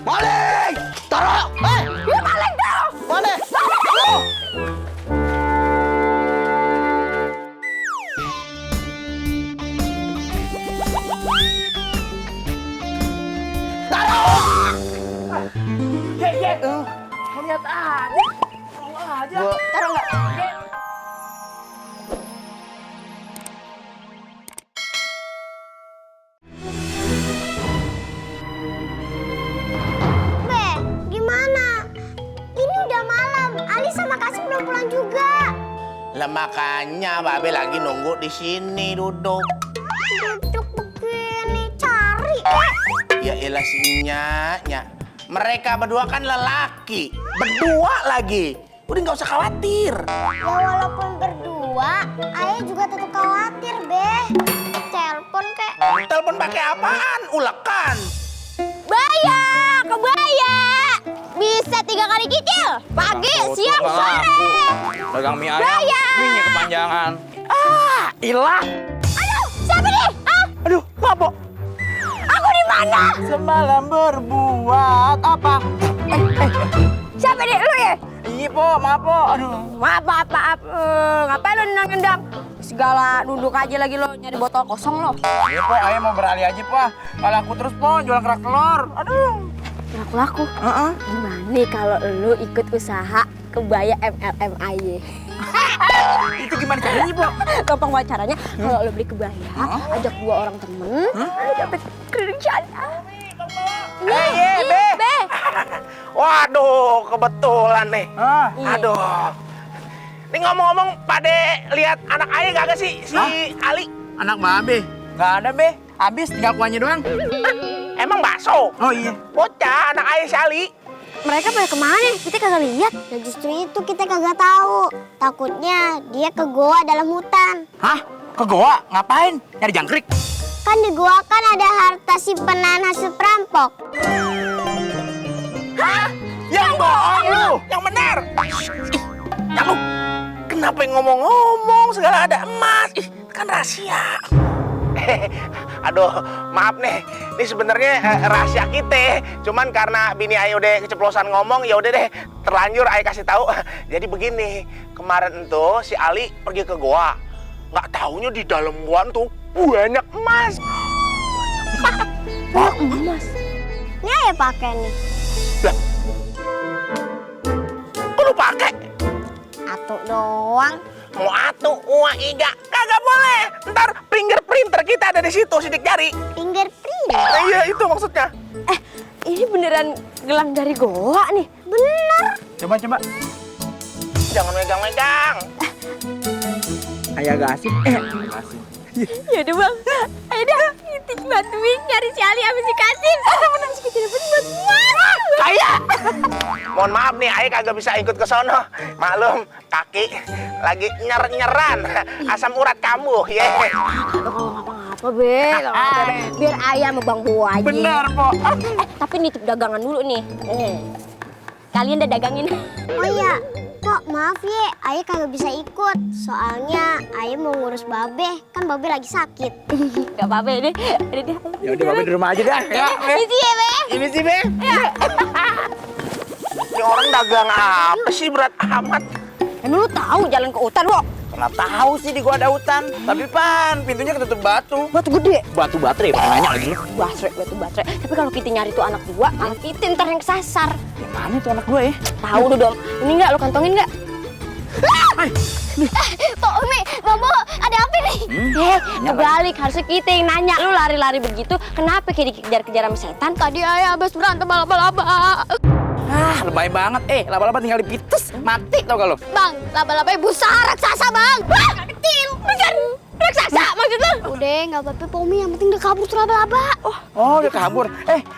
Maling! Taruh! Dia maling taruh! Mana? Taruh! Ye. Lihat aja. Taruh nggak? Be, gimana? Ini udah malam. Ali sama Kasim belum pulang juga. Lah makanya Babe lagi nunggu di sini duduk. Duduk begini, cari. Ya elah si Nya. Mereka berdua kan lelaki. Berdua lagi. Udah nggak usah khawatir. Ya walaupun berdua, Ayah juga tetap khawatir, Be. Telepon kek. Telepon pakai apaan? Ulekan. Baya, kebaya. Bisa 3 kali cicil. Pagi, siang, sore. Dagang mie ayam. Bayar. Mie kepanjangan. Ilah. Aduh, siapa nih? Ah, Aduh, mabok. aku di mana? Semalam berbuat apa? Siapa nih? Lu ya? Iya po, maaf po. Aduh. Maaf. Ngapain lu nendang-nendang? Segala duduk aja lagi lo nyari botol kosong lo. Iya po, ayah mau beralih aja po. Kalau aku terus po, jual kerak telur. Aduh. Laku-laku. Gimana nih kalau lu ikut usaha kebaya MLM aja? Itu gimana caranya po? Gampang banget caranya. Kalau lu beli kebaya, ajak 2 orang temen, lu dapet kerjaan. Be. Waduh, kebetulan nih. Iya. Aduh. Ini ngomong-ngomong, Pade lihat anak ayah kagak sih? Si Ali. Anak Babe? Nggak ada be. Habis tinggal kuahnya doang. Emang bakso? Oh iya. Bocah, anak ayah si Ali. Mereka pada kemana? Kita kagak lihat. Ya justru itu kita kagak tahu. Takutnya dia ke goa dalam hutan. Hah? Ke goa? Ngapain? Nyari jangkrik? Kan di goa kan ada harta simpanan hasil perampok. Yang bohong lu, yang benar. Kamu kenapa ngomong-ngomong segala ada emas? Ih, kan rahasia. Aduh, maaf nih. Ini sebenarnya rahasia kita. Cuman karena bini Ayah udah keceplosan ngomong, ya udah deh, terlanjur Ayah kasih tahu. Jadi begini, kemarin tuh si Ali pergi ke goa. Nggak taunya di dalam goa tuh banyak emas. Emas. Ini Ayah pakai nih. Lah, kok lu pakai? Atuh doang. Mau atuh, uang iga, kagak boleh. Ntar fingerprinter kita ada di situ, sidik jari. Fingerprint. Nah, iya itu maksudnya. Ini beneran gelang dari goa nih. Bener. Coba. Jangan megang-megang. Ayah gak asik. Ya udah bang, ayo dah kita bantuin nyari si Ali sama si Kasim. Bener sih kita dapat bantuan. Kayak. Mohon maaf nih, Ayah kagak bisa ikut ke sono. Maklum, kaki lagi nyer-nyeran. Asam urat kambuh, ya. Kalau ngapa-ngapa be, biar ayah sama bang Bo aja. Benar po. Tapi nitip dagangan dulu nih. Kalian udah dagangin. Oh iya, Pok maaf ya, Ayah kagak bisa ikut. Soalnya Ayah mau ngurus Babe, kan Babe lagi sakit. Gak apa-apa deh. Ya udah Babe di rumah aja dah. Ya, Isi ya be. ini sih be. Ini orang dagang apa sih berat amat? Emang lu tahu jalan ke hutan, Bo? Pernah tahu sih di gua ada hutan. Tapi pan, pintunya ketutup batu. Batu gede. Batu baterai, pakai nanya lagi lu. Batu baterai. Tapi kalau kita nyari tuh anak gua, anak kita ntar yang kesasar. Mana tuh anak gua ya? Tahu lu dong. Ini enggak, lu kantongin enggak? Pak Umi, Bang Bo, ada apa nih? Kebalik, harusnya kita yang nanya. Lu lari-lari begitu, kenapa kayak dikejar-kejar sama setan? Tadi ayah habis berantem laba-laba. Lebay banget. Laba-laba tinggal dipites. Mati tau gak lu? Bang, laba-laba busa raksasa, Bang. Wah, kecil. Bukan raksasa maksud lu? Udah, nggak apa-apa Pok Umi, yang penting udah kabur tuh laba-laba. Oh, udah kabur.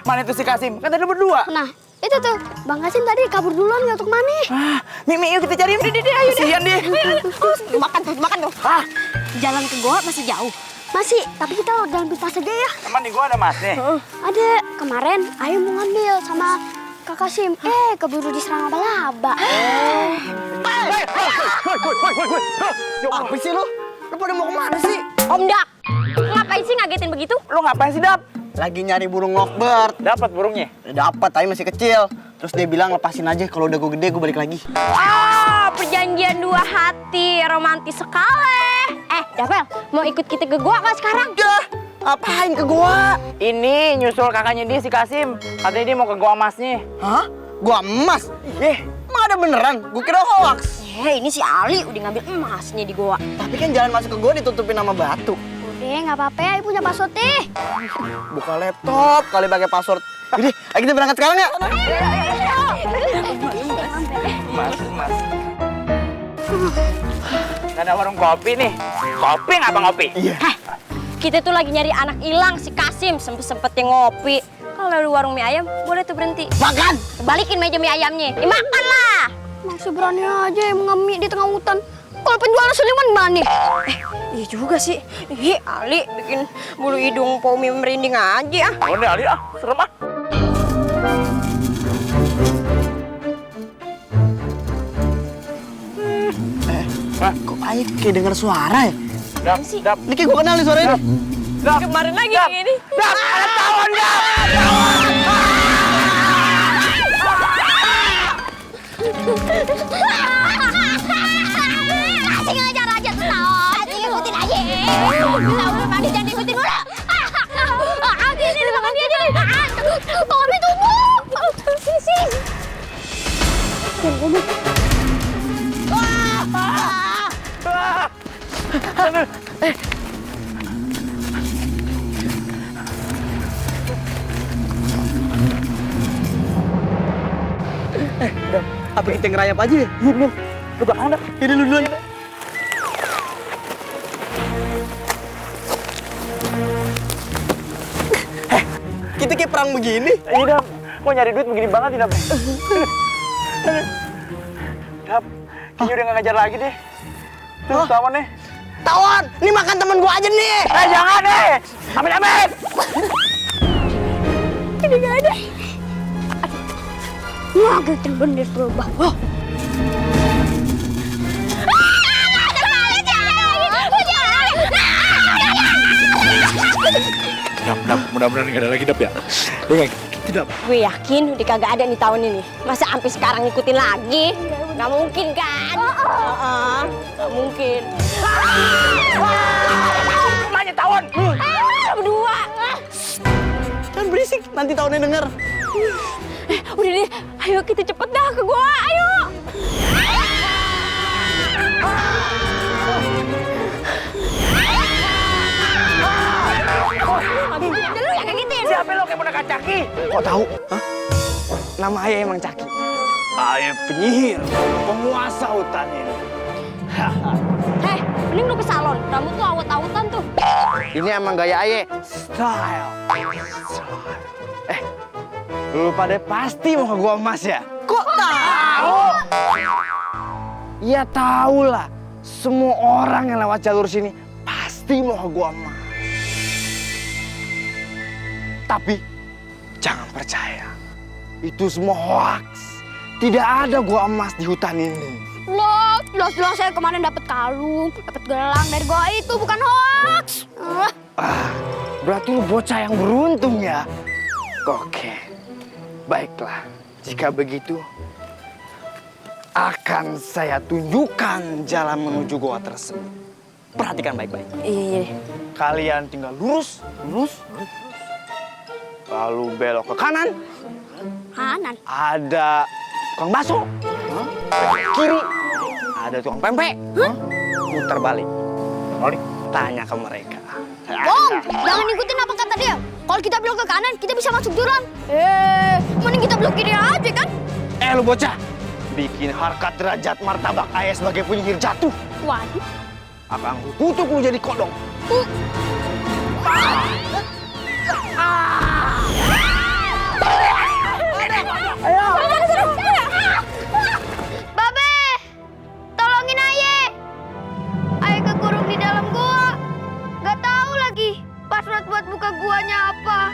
Mana itu si Kasim? Kan tadi berdua. Nah, itu tuh, Bang Kasim tadi kabur duluan nggak untuk mana? Mimi, yuk kita cari. Ayo deh. Kasihan deh. Makan tuh. Jalan ke goa masih jauh. Masih, tapi kita jalan pintas aja ya. Teman di gua ada masnya. Ada, kemarin Ayah mau ngambil sama Kak Kasim. Keburu diserang laba-laba. Woi. Apa sih lu? Lu pada mau kemana sih? Om Dak, ngapain sih ngagetin begitu? Lu ngapain sih, Dap? lagi nyari burung lovebird. Dapat burungnya? Dapat, tapi masih kecil. Terus dia bilang lepasin aja, kalau udah gue gede gue balik lagi. Perjanjian dua hati, romantis sekali. Dapel, mau ikut kita ke gua kan sekarang? Dah, apain ke gua? Ini nyusul kakaknya dia si Kasim. Katanya dia mau ke gua emasnya. Hah? Gua emas? Emang ada beneran? Gue kira hoax. Ini si Ali udah ngambil emasnya di gua. Tapi kan jalan masuk ke gua ditutupin sama batu. Udah, nggak apa-apa ya, punya password deh. Buka laptop kali pakai password. Jadi, ayo kita berangkat sekarang ya. Mas. Gak ada warung kopi nih. Kopi ngapa ngopi? Iya. Kita tuh lagi nyari anak hilang si Kasim, sempet-sempetnya ngopi. Kalau di warung mie ayam, boleh tuh berhenti. Makan. Balikin meja mie ayamnya. Makan lah. Masih berani aja yang mengamik di tengah hutan. Kalau penjual Suliman mana? Iya juga sih. Ali bikin bulu hidung Pomi merinding aja. Udah Ali serem ah. Kok Aik kayak denger suara ya? Dap. Ini kayak gue kenal nih suaranya. Kemarin lagi kayak gini. Dap, ada tawon Dap. Masih ngajar aja tuh tawon. Ikutin aja. Tawon mandi jangan ikutin mulu. Gini makan dia jadi. Pomi tunggu. Sini. Apa kita ngerayap aja ya? Iya bener. Lu gak ada. Ini lu duluan. Kita kayak perang begini. Iya Dap. Kok nyari duit begini banget Dap? Dap, kayaknya udah gak ngajar lagi deh. Tuh tawon nih. Tawon, ini makan temen gua aja nih. Jangan deh. Amit. Ini gak ada. Wah, ganteng bener berubah. Wah. Dap, mudah-mudahan gak ada lagi Dap ya. Tidak. Gue yakin udah kagak ada nih tahun ini. Masa sampai sekarang ngikutin lagi? Gak mungkin kan? Gak mungkin. Mana tawon? Berdua. Jangan berisik, nanti tahunnya denger. Udah deh, ayo kita cepet dah ke gua, ayo. Lu yang kagetin. Siapa lo kayak mau kacaki? Kok tahu? Hah? Nama ayah emang Caki. Ayah penyihir, penguasa hutan ini. Mending lu ke salon, rambut tuh awet-awetan tuh. Ini emang gaya ayah. Style. Lu pada pasti mau ke gua emas ya? Kok tahu? Ya tahu lah. Semua orang yang lewat jalur sini pasti mau ke gua emas. Tapi jangan percaya. Itu semua hoax. Tidak ada gua emas di hutan ini. Loh, jelas-jelas saya kemarin dapat kalung, dapat gelang dari gua itu, bukan hoax. Berarti lu bocah yang beruntung ya? Oke, baiklah. Jika begitu, akan saya tunjukkan jalan menuju goa tersebut. Perhatikan baik-baik. Iya. Kalian tinggal lurus. Lalu belok ke kanan. Kanan. Ada tukang bakso. Kiri ada tukang pempek. Muter balik. Tanya ke mereka. Bom, jangan ikutin apa kata dia. Kalau kita belok ke kanan, kita bisa masuk jurang. Mending kita belok kiri aja kan? Lu bocah, bikin harkat derajat martabak ayah sebagai penyihir jatuh. Waduh. Akan kutuk lu jadi kodong. Babe, tolongin Aye. Aye kekurung di dalam gua. Gak tahu lagi password buat buka guanya apa.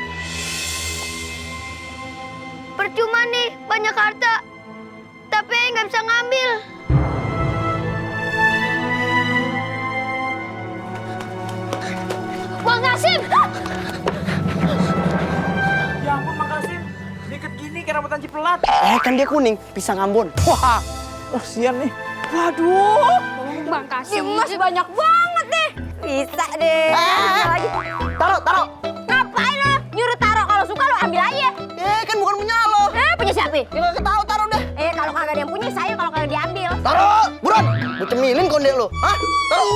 Percuma nih, banyak harta. Tapi Aye nggak bisa ngambil. Bang Kasim! kayak rambutan cipelat. Kan dia kuning, pisang Ambon. Wah, sian nih. Waduh. Bang kasih emas banyak banget deh. Bisa deh. Lagi. Taruh. Ngapain lo? Nyuruh taruh, kalau suka lo ambil aja. Kan bukan punya lo. Punya siapa? Ya nggak tahu, taruh deh. Kalau kagak ada yang punya saya, kalau kagak diambil. Taruh, buruan. Gue cemilin konde lo. Hah? Taruh.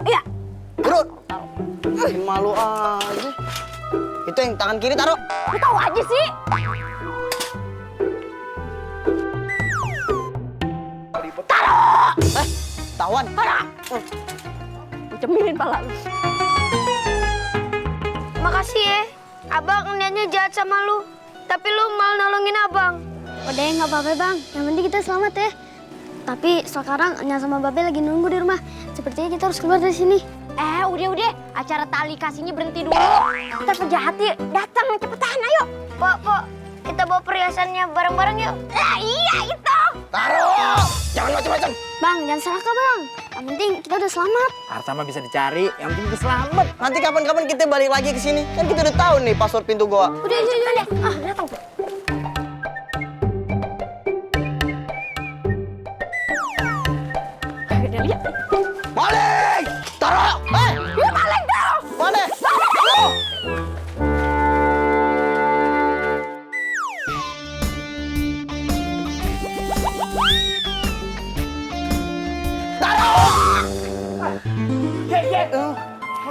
Iya. Buruan. Bikin malu aja. Itu yang tangan kiri taruh. Lu tahu aja sih. Tawan. Cemilin pala lu. Makasih ya. Abang niatnya jahat sama lu. Tapi lu malah nolongin abang. Udah nggak apa-apa bang, yang penting kita selamat ya. Tapi sekarang Nya sama Babe lagi nunggu di rumah. Sepertinya kita harus keluar dari sini. Udah. Acara tali kasihnya berhenti dulu. Ntar penjahatnya datang, cepetan ayo. Pok, kita bawa perhiasannya bareng-bareng yuk. Iya itu. Taruh. Jangan macam-macam. Bang, jangan serakah bang. Yang penting kita udah selamat. Harta mah bisa dicari, yang penting kita selamat. Nanti kapan-kapan kita balik lagi ke sini. Kan kita udah tahu nih password pintu goa. Udah. Datang. Maling! Taruh! Ya maling taruh. Mana? Taruh!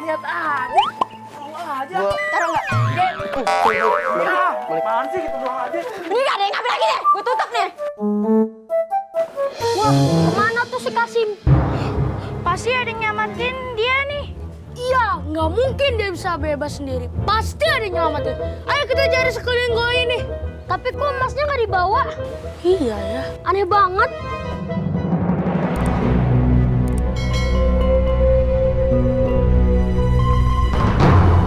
Lihat aja. Taruh nggak? Apaan sih gitu doang aja. Ini nggak ada yang ngambil lagi deh. Gue tutup nih. Wah, kemana tuh si Kasim? Pasti ada yang nyamatin dia nih. Iya, nggak mungkin dia bisa bebas sendiri. Pasti ada yang nyelamatin. Ayo kita cari sekeliling gua ini. Tapi kok emasnya nggak dibawa? Iya ya, aneh banget.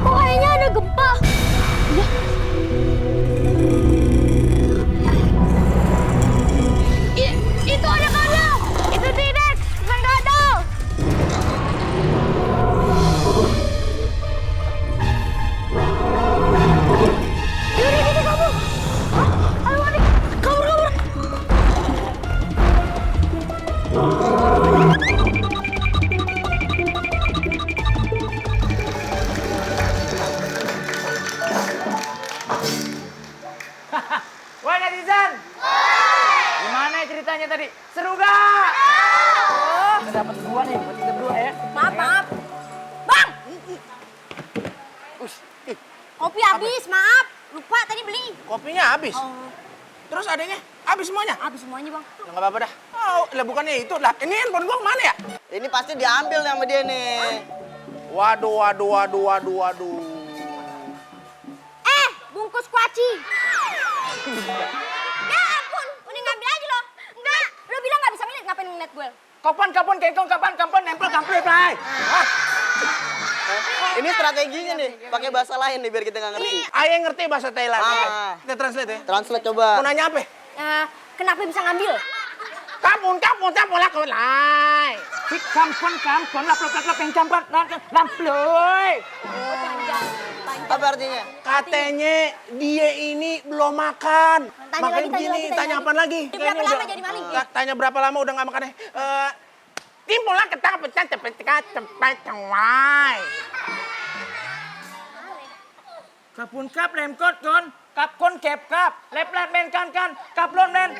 Kok kayaknya ada gempa? Iya. Itu ada kadal. Itu T-Rex, bukan kadal. Yaudah, kita kabur. Ayo, Wadi. Kabur. Woi netizen. Gimana ceritanya tadi? Seru gak? Kita dapat dua nih, buat kita berdua ya. Maaf. Bang. Kopi habis, maaf. Lupa tadi beli. Kopinya habis. Terus adanya habis semuanya? Habis semuanya, Bang. Ya nggak apa-apa dah. Oh, lah bukannya itu lah. Ini handphone gua kemana ya? Ini pasti diambil nih sama dia nih. Waduh. Bungkus kuaci. Ya ampun, mending ngambil aja lo. Enggak, lo bilang nggak bisa ngeliat, ngapain ngeliat gue? Kapan nempel kampret, Bray. Ini strateginya nih, pakai bahasa lain nih biar kita nggak ngerti. Ayah ngerti bahasa Thailand. Ah. Kita translate ya. Translate coba. Mau nanya apa? Kenapa bisa ngambil? Kampun lah kau lai. Kampun lap yang campat lamploy. Panjang. Apa artinya? Katanya dia ini belum makan. Tanya Makanya lagi, begini, tanya apa lagi? Dia berapa lama jadi maling? Tanya berapa lama udah nggak makan? Timbul lah ketang pecah cepet cengwai. Kapun kap lem kot kon, kap kon kep kap, lep men kan, kap lon men,